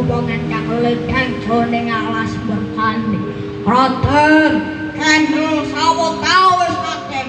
rombongan kang ledang jroning alas Mertani. Raden, kendel sawetawis Raden.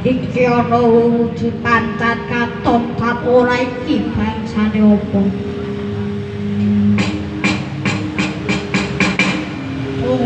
Iki ana wujudan cat katon cat ora iki bangsane apa?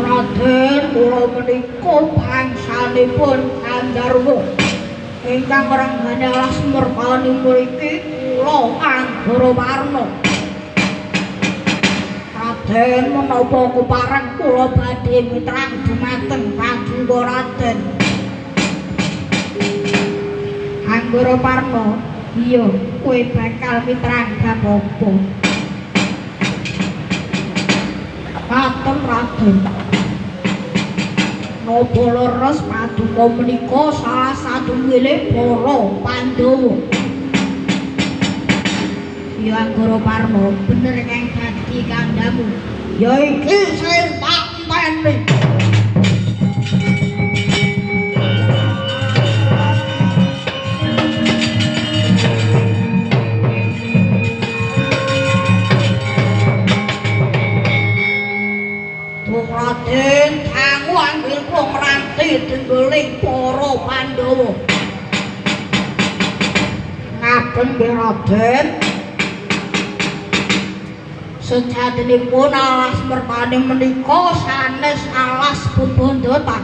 Raden, kula menika bangsanipun Gandharwa ingkang renggane alas Mertani mriki kula Anggara Warna. Raden, menapa kepareng kula badhe mitrang dumateng paduka Raden? Anggara Parna, iya, kowe bakal mitrang bab apa? Katen Raden. Napa leres paduka menika salah satunggile para Pandhawa? Ya Anggara Parna, bener kang dadi kandhamu. Ya iki sing tak enteni. Raden, dangu anggil kula ngranti denggeling para Pandhawa. Ngaten nggih Raden. Sejatinipun alas Mertani menika sanes alas bebondotan.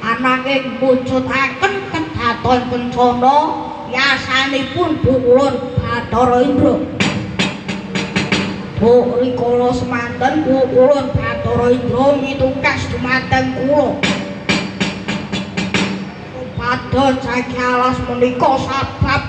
Ananging mujudaken kedaton kencana yasanipun Pukulun Bathara Indra. Buk rikala semanten Pukulun Bathara Indra mitukas dumateng kula. Supados jagi alas menika sabab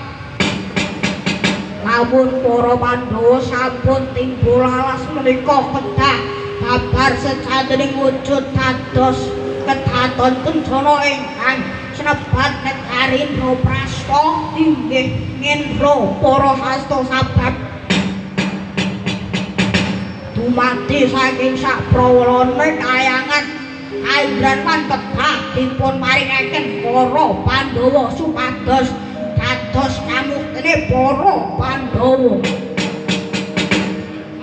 lamun para Pandhawa sampun timbul alas menika kedah babar sejatining wujud dados kedaton kencana ingkang senebat negari Indraprasta inggih ngendra para hasta sabab dumadi saking sakprawalane kayangan kaindran lan kedah dipun paringaken para Pandhawa supados dados kamuktene para Pandhawa.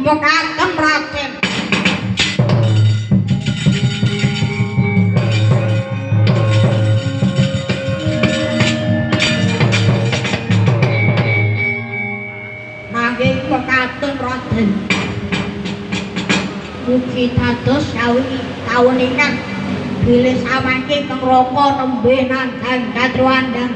Mekaten Raden. Nanging mekaten Raden. Mugi dados kaweningan bilih samangke teng neraka nembe nandhang katrwandang.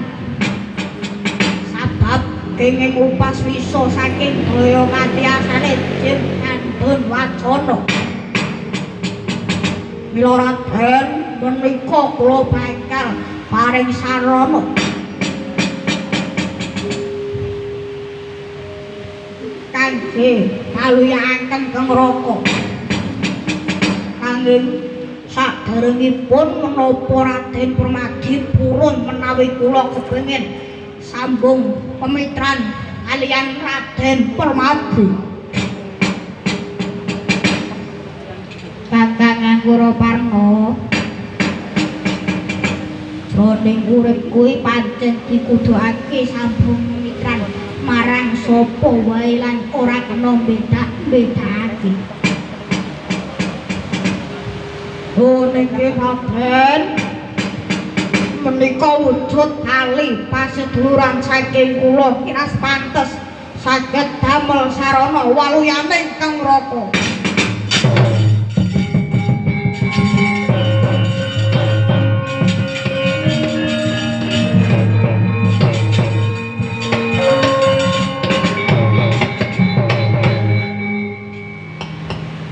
Sabab kenging upas wisa saking daya katiasane jim kandhun wacana. Mila Raden menika kula bakal paring sarana kangge kaluyaken teng neraka. Nanging saderengipun menapa Raden Permadi purun menawi kula kepengin sambung pemitran kaliyan Raden Permadi. Kakang Anggara Parna, jroning urip kuwi pancen dikudukake sambung pemitran marang sapa wae lan ora kena beda-bedakake. Oh niki Raden, menika wujud tali paseduluran saking kula kiras pantes saged damel sarana waluyaning kang neraka.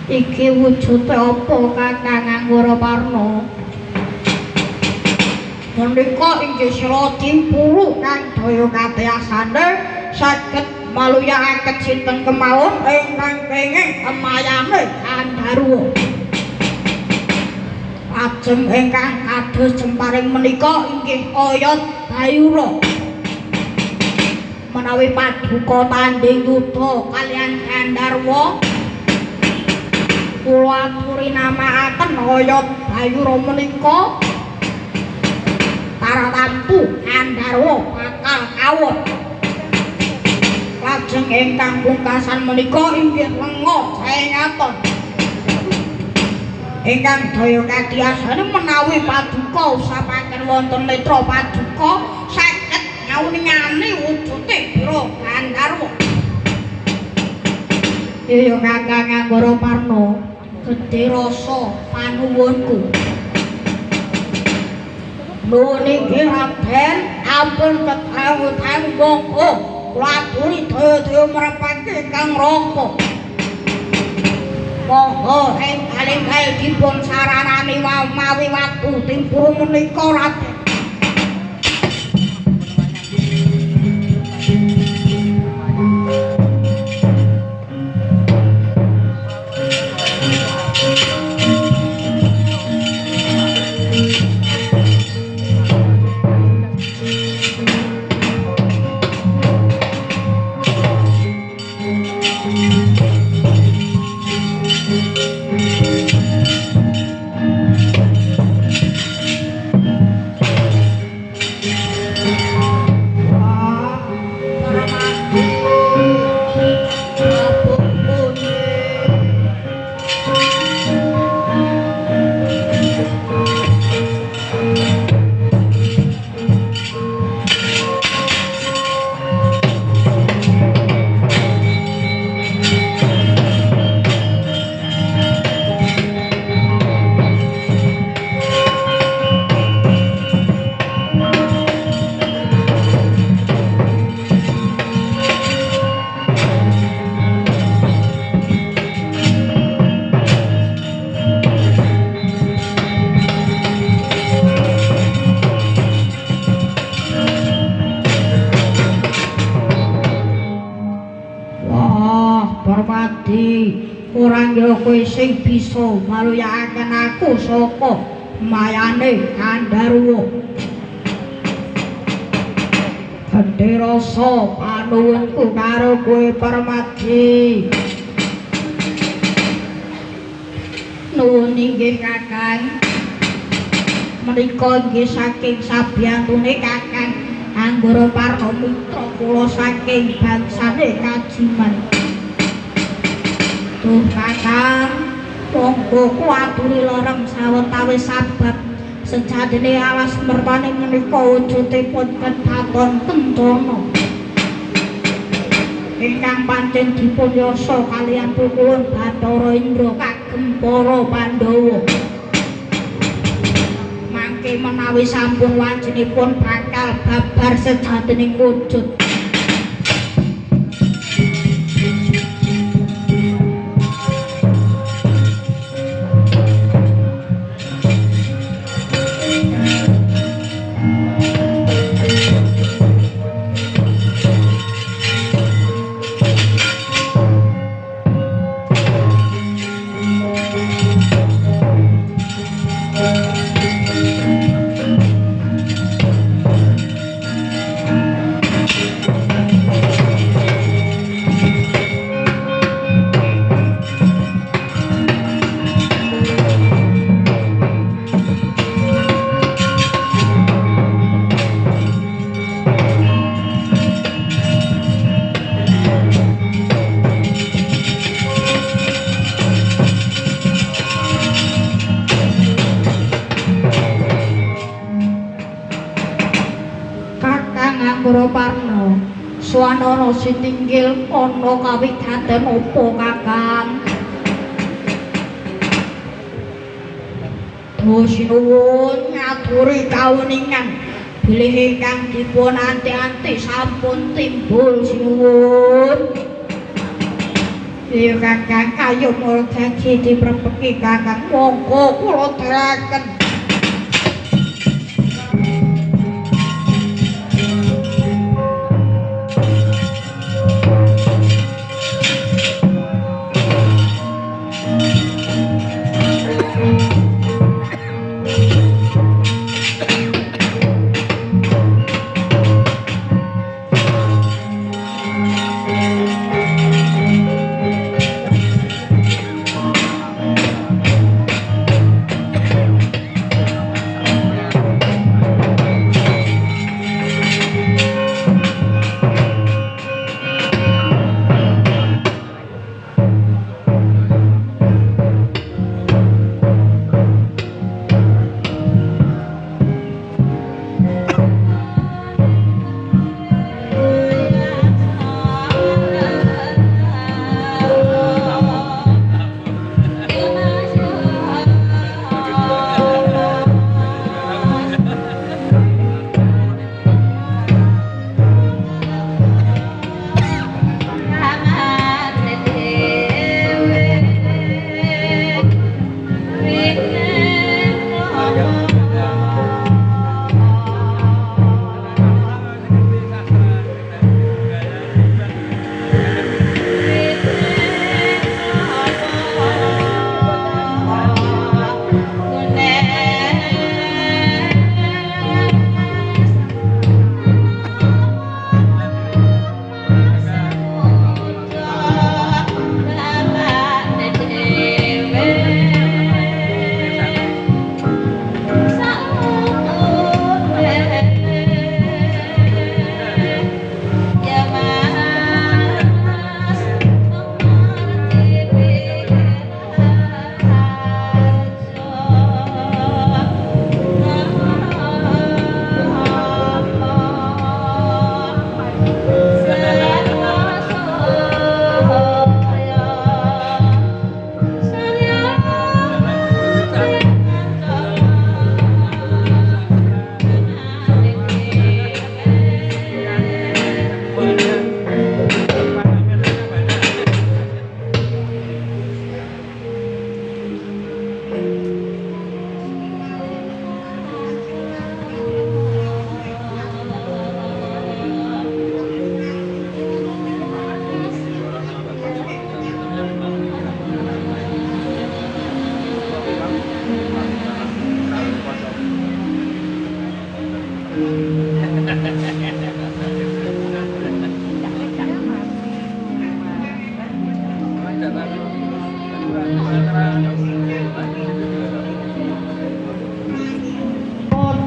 Iki wujude apa Kakang Anggara Parna. Menika inggih sira timpuru kang daya katiyasane saged maluyakaken sinten kemawon ingkang kenging kemayane Gandharwa. Lajeng ingkang kados jemparing menika inggih oyot Bayura. Menawi paduka tandhing yuda kaliyan Gandharwa, kula aturi namakaken oyot Bayura menika taratamtu Gandharwa bakal kawon. Lajeng ingkang pungkasan menika inggih lenga Jaengaton. Ingkang daya kadiyasane menawi paduka usapaken wonten netra paduka saged ngauningani wujude Bira Gandharwa. Iya Kakang Anggara Parna, gedhe rasa panuwunku. Nuwun inggih Raden, ampun ketawuh-tawuh monggo kula aturi daya-daya merepake Kang Raka. Monggo enggal-enggal dipun saranani mawi watu timpuru menika Raden. Ora ngira kowe sing bisa maluyakaken aku saka mayane Gandharwa. Gedhe rasa panuwunku karo kowe Permadi. Nuwun inggih Kakang. Menika inggih saking sabiyantune Kakang Anggara Parna mitra kula saking bangsane Kajiman. Duh Kakang, monggo kula aturi lerem sawetawis sabab sejatine alas mertane menika wujudipun kedaton kencana ingkang pancen dipun yasa kaliyan pukulun Bathara Indra kagem para Pandhawa. Mangke menawi sampun wacinipun bakal babar sejatining wujud. Suwanana sitinggil ana kawigaten apa Kakang? Duh sinuwun ngaturi kauningan bilih ingkang dipun anti-anti sampun timbul sinuwun. Iya Kakang, ayo mulgagi diprepeki Kakang. Monggo kula dherekaken.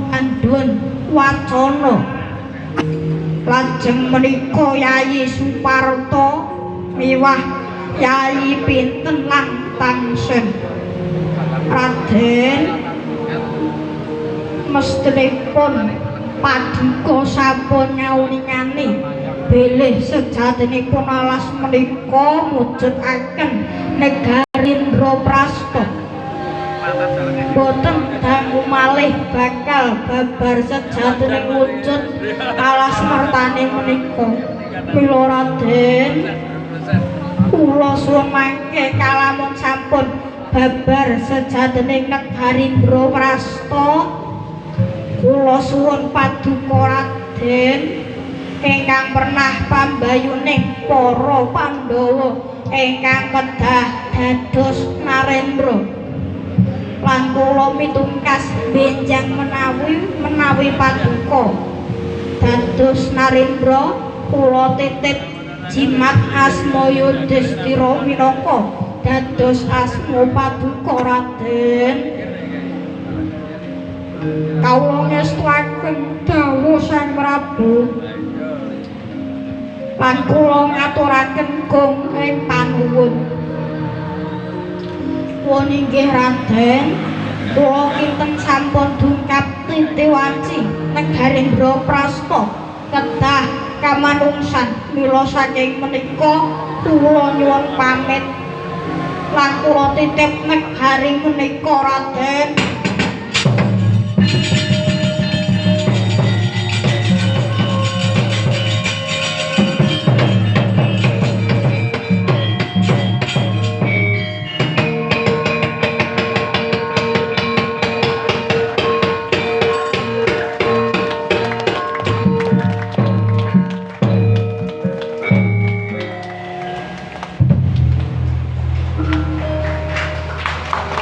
Andun wacana lajeng menika Yayi Suparto miwah Yayi pinten lan Tangsen. Raden mestinipun paduka sampun ngauningani bilih sejatinipun alas menika mujudaken negari Indraprasta. Boten dangu malih bakal babar sejatine wujud alas mertane menika. Mila Raden kula suwun mangke kalamun sampun babar sejatine negari Indraprasta, kula suwun paduka Raden ingkang pernah pambayuning para Pandhawa ingkang kedah dados narendra. Lan kula mitungkas benjang menawi paduka dados narendra, kula titip jimat asma Yudhistira minangka dados asma paduka Raden. Kawula ngestuaken dawuh Sang Prabu lan kula ngaturaken gong ing panuwun. Pun inggih Raden, kula kinten sampun dungkap titiwanci negari Indraprasta kedah kamanungsan. Mila saking menika kula nyuwun pamit lan kula titip negari menika Raden.